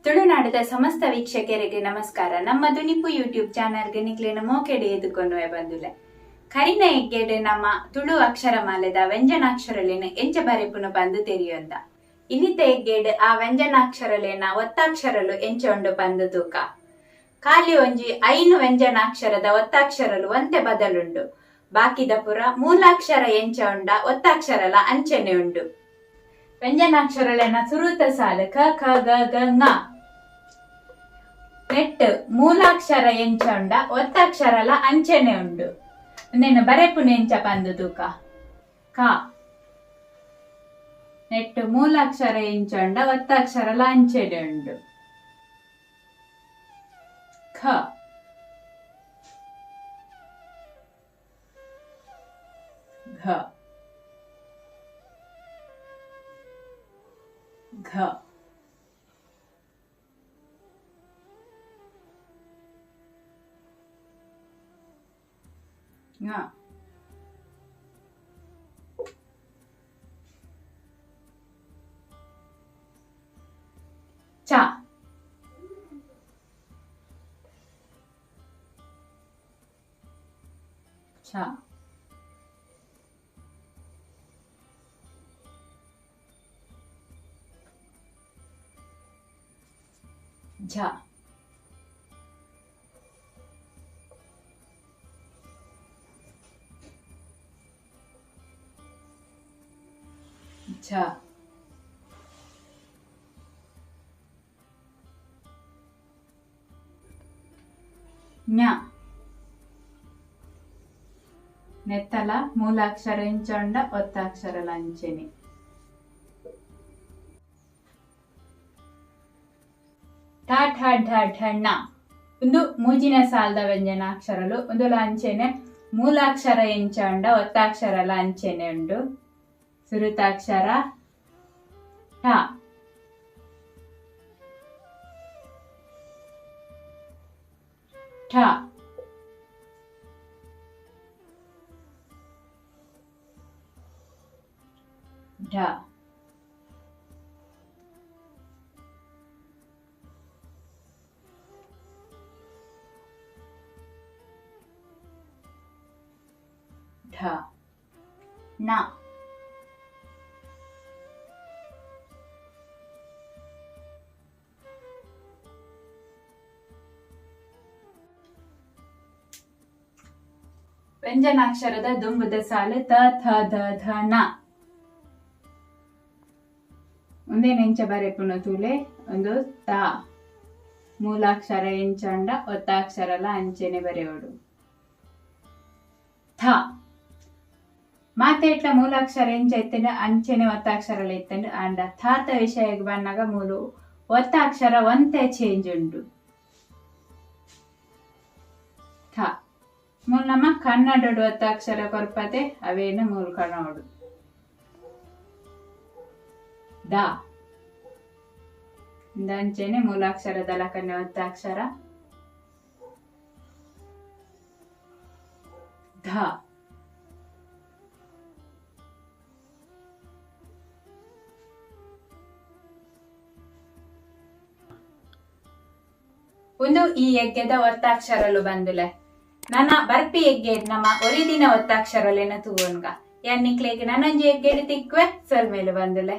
ತುಳುನಾಡದ ಸಮಸ್ತ ವೀಕ್ಷಕರಿಗೆ ನಮಸ್ಕಾರ. ನಮ್ಮ ದುನಿಪು ಯೂಟ್ಯೂಬ್ ಚಾನೆಲ್ಗೆ ನಿಕ್ಲೆನ ಮೋಕೆಡೆ ಎದುಕೊನುವೆ ಬಂದುಲೆ. ಕರಿನ ಎಗ್ಗೆಡ್ ನಮ್ಮ ತುಳು ಅಕ್ಷರಮಾಲೆದ ವ್ಯಂಜನಾಕ್ಷರಲೇನ ಎಂಚ ಬರೆಪುನು ಪಂದು ತೆರಿಯೊಂದ. ಇನ್ನಿತ ಎಗ್ಗೆಡ್ ಆ ವ್ಯಂಜನಾಕ್ಷರಲೇನ ಒತ್ತಾಕ್ಷರಲು ಎಂಚ ಉಂಡು ಪಂದು ತೂಕ. ಖಾಲಿ ಒಂಜಿ 5 ವ್ಯಂಜನಾಕ್ಷರದ ಒತ್ತಾಕ್ಷರಲು ಒಂತೆ ಬದಲುಂಡು. ಬಾಕಿದ ಪುರ ಮೂಲಾಕ್ಷರ ಎಂಚ ಉಂಡ ಒತ್ತಾಕ್ಷರಲ ಅಂಚನೆ ಉಂಡು. ವ್ಯಂಜನಾಕ್ಷರಲೇನ ಸುರೂತ ಸಾಲು ಕ ಖ ಗ ಘ ങ. ನೆಟ್ ಮೂಲಾಕ್ಷರ ಎಂಚ ಉಂಡ ಒತ್ತಾಕ್ಷರಲ ಅಂಚನೆ ಉಂಡು. ಉಂದೆನ್ ಬರೆಪುನು ಎಂಚ ಪಂದು ತೂಕ. ಕ ನೆಟ್ ಮೂಲಾಕ್ಷರ ಎಂಚ ಉಂಡ ಒತ್ತಾಕ್ಷರಲ ಅಂಚನೆ ಉಂಡು. ಖ ಘ ಘ ങ ച ച ഝ ഝ ಞ ನೆತ್ತಲ ಮೂಲಾಕ್ಷರ ಎಂಚ ಉಂಡ ಒತ್ತಾಕ್ಷರಲ ಅಂಚೆನೆ. ಠ ಠ ಢ ಢ ಣ ಒಂದು ಮೂಜಿನ ಸಾಲದ ವ್ಯಂಜನಾಕ್ಷರಲು. ಒಂದುಲ ಅಂಚೆನೆ ಮೂಲಾಕ್ಷರ ಎಂಚ ಉಂಡ ಒತ್ತಾಕ್ಷರಲ ಅಂಚೆನೆ ಉಂಡು. ಸುರುತಾಕ್ಷರ ಠ ಠ ಢ ಢ ಣ. ವ್ಯಂಜನಾಕ್ಷರದ ದುಂಬುದ ಸಾಲು ತ ಥ ಧ ಧ ನ. ಒಂದೇ ನೆಂಚ ಬರೆಪುನ ತೂಲೆ. ಒಂದು ತ ಮೂಲಾಕ್ಷರ ಎಂಚ ಉಂಡ ಒತ್ತಾಕ್ಷರಲ ಅಂಚೆನೆ ಬರೆಯೋಡು. ಥ ಮಾತೇಟ್ಲ ಮೂಲಾಕ್ಷರ ಎಂಚ ಇತ್ತಂಡ ಅಂಚೆನೆ ಒತ್ತಾಕ್ಷರಲ ಇತ್ತಂಡ. ಅಂಡ ಥಾತ ವಿಷಯಕ್ಕೆ ಬನ್ನಾಗ ಮೂಲು ಒತ್ತಾಕ್ಷರ ಒಂತೆ ಚೇಂಜ್ ಉಂಡು. ಥ ಮೂಲ ನಮ್ಮ ಕನ್ನಡಡು ಒತ್ತಾಕ್ಷರ ಕೊರ್ಪತೆ ಅವೇನು ಮೂಲು ಕನ್ನೋಡು. The ಅಂಚೆನೆ ಮೂಲಾಕ್ಷರದ ಲಕನೆ ಒತ್ತಾಕ್ಷರ. ಧ ಒಂದು ಈ ಯಜ್ಞದ ಒತ್ತಾಕ್ಷರಲು ಬಂದುಲೆ. ನನ್ನ ಬರ್ಪಿ ಯಜ್ಞ ನಮ್ಮ ಒರಿದಿನ ಒತ್ತಾಕ್ಷರಲೇನ ತೂವನ್ಗ. ಯಾನ್ ನಿಕ್ಲೆಗ್ ನನೊಂಜಿ ಯಜ್ಞಡ್ ತಿಕ್ವೆ ಸೊಲ್ಮೆಲು ಬಂದುಲೆ.